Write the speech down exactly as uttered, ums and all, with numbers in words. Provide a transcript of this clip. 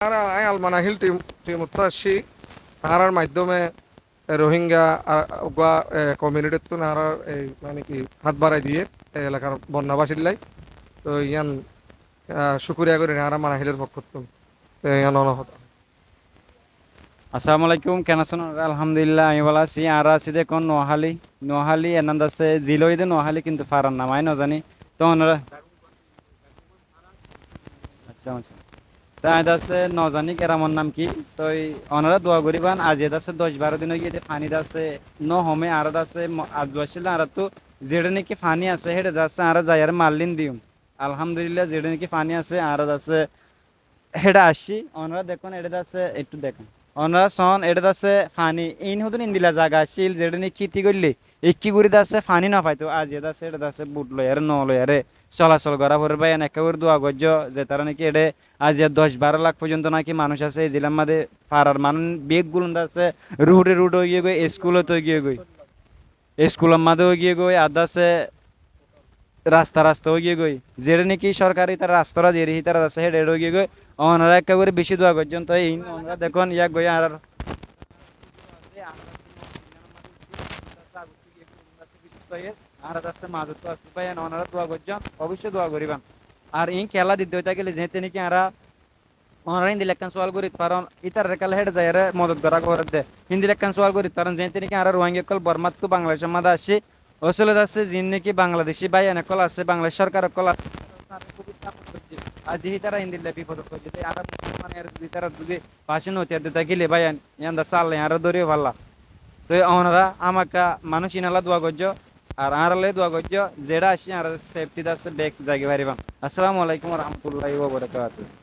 Añára, añí Al Manahil tim, tim ottu aiccí, añárar maiddóme e Rohingya, a, uggwá, e, community ttún añárar ei, mane ki, hát barai diyé, e elakar bonnabacillai. Toi yián, a, cúkuriya gorí añárar Manahilor fokkottún. Toi yián ono hotá. Assalamu alaikum, ken asón onora? Alhamdulillah, añí bála así. Añára así de ehón Noaháli, Noaháli, enán de asé zil óiye de Noaháli, kintu farar nam añí no zani. Toi onora Accá, accá. Te añí de asé no zani geramor nam ki. Toi onora dua goríban, aijja de asé doc baró din óigiye de faní de asé no home, añára de asé mo-, aijja accíl de añárattú zeçé niki faní asé, héçe de asé añára zaiyaré mallín diyum. Alhamdulillah, zeçé niki faní asé, añára de asé héçe aiccí. Onora dekón, eçé de asé, ettú dekón. Onora soón, eçé de asé faní, iín hodún endilla zaga accíl, zeçé niki ki goillé, Ekkí gorí de asé faní no faitóu, aijja de asé, eçé de asé, but loiyaré, no loiyaré, solasol gorá forer. Báiyain ekká gorí dua goijjó, ze tará niki eçé aijja doc baró lak foijjonto naki manúic asé, e zilor mazé farar manúic beggún de asé, rude rude óigiyoi, eskulot óigiyoi, eskulor mazé óigiyoi, ar de asé, rasta rasta óigiyoi. Zeçé niki sorkare ítara rastará diyé, hítara de asé héçe héçe óigiyoi. Onora ekká gorí bicí dua goijjón, toi iín onora dekón, yá goi añárar añára de asé mazottu así, báiyain, onora dua goijjón, oboicco dua goríban. Ar iín kiyólla didde ói tákile, zeéñtte niki añára Onora híndilla ekkán sual gorit faron, ítarar kiyólla héçe zaiyaré modot gorá foredde. Híndilla ekkán sual gorit faron, zeéñtte niki añára Ruáingga ókkol Bormáttu Bangladecór mazé aiccí, ósole de asé, ziín niki Bangladecí báiyain ókkol asé, Bangladec sorkar ókkol asé, añáre kúbi saport goijjé. Aijja hítara híndilla bifodot foijjé de, añára musolman, añára zodi hítarar zodi fañsí no diyé de tákile báiyain, yián de asé Allaye añáre dóri falla. Toi onora hámaká manúic ínolla dua goijjó, ar añárálla dua goijjó, zeçé aiccí añára sefti de asé bek zaigói faribám. Assalamu alaikum wa rahmatullahi wa barakatuhu.